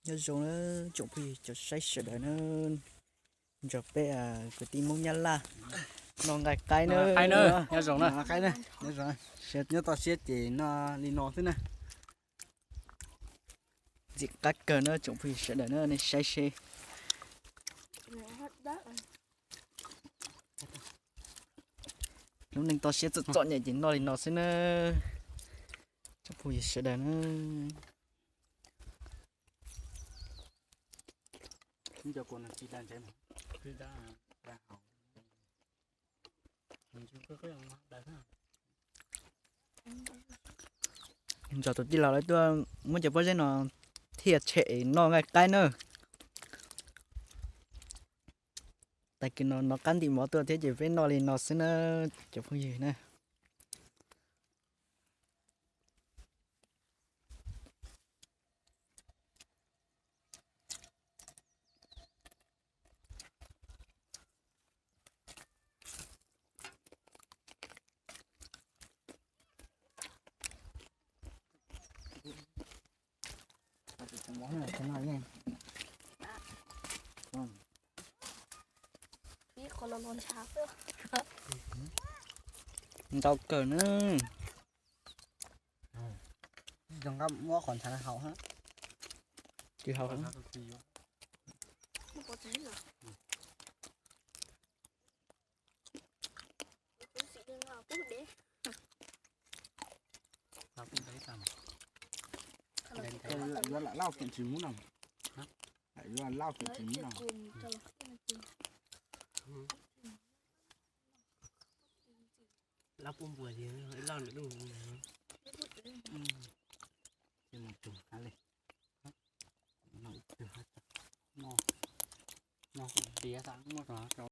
Nyob zoo na tsoom phooj ywg cov saib sawv daws na, nrog peb kwv tij Hmoob Nyab Laj noj nqaij qaib na. Nyob zoo na. Siab nyob toj siab ces noj li no xwb na. Ntxim qab kawg na tsoom phooj ywg sawv daws na, nej saib seb. Lub neej toj siab txom txom nyem ces noj li no xwb na tsoom phooj ywg sawv daws na. Nrog tus tij laug lawv tuaj muab cov pob zeb no thiaj tshem noj nqaij qaib na. Tag kis no nov qab ntim mov tuaj thiab ces peb noj li no xwb na cov phooj ywg na. Ntau kawg na. Zoo nkauj muab qhov ntshav haus ha. Tsis haus. Yuav lam lauj kiam tsis muab no. Yuav lam lauj kiam tsis muab no. Lauj pub npua lauj lwm lub. Tiav muaj rau